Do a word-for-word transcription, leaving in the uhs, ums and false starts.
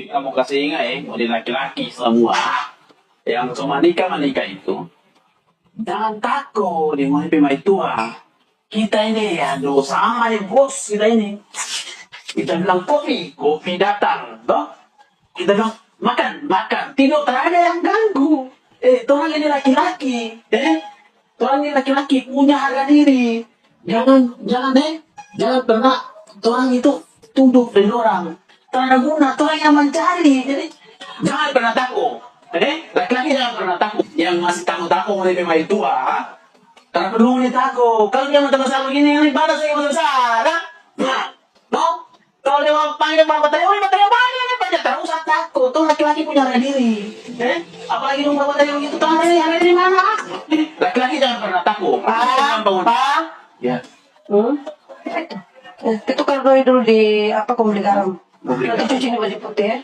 Kamu kasi inga, eh, ngoni laki-laki samua yang so manika-manika itu, jangan tako deng ngoni pe maitua. Kita ini, aduh, sama deng bos kita ini. Kita bilang, "Kopi, kopi datang," to. Kita bilang, "Makan, makan." Tidur, tarada yang ganggu. Eh, torang ini laki-laki, eh. Torang ini laki-laki punya harga diri. Jangan, jangan, eh, jangan pernah torang itu tunduk deng dorang. Tarada guna, torang yang mancari. Jadi, jangan pernah tako. Eh, laki-laki jangan pernah tako. Yang masih tako-tako ngoni pe maitua, tarada perlu ngoni tako. Kalu dia mata basar begini, ngoni balas lagi mata basar, ah? Nah, no? Kalu dia mau panggil bawa batanya, ngoni batanya balik, ngoni panggil tarada tako. Tuh laki-laki punya harga diri. Eh, apalagi dong bawa batanya begitu, tuh harga diri, harga diri mana? Laki-laki jangan pernah tako. Pa, jangan bangun. Pa. Ya. Hmm? Eh, kita tukar doi dulu di apa, kong beli garam. Beli garam. Nanti cuci di baju putih, ya.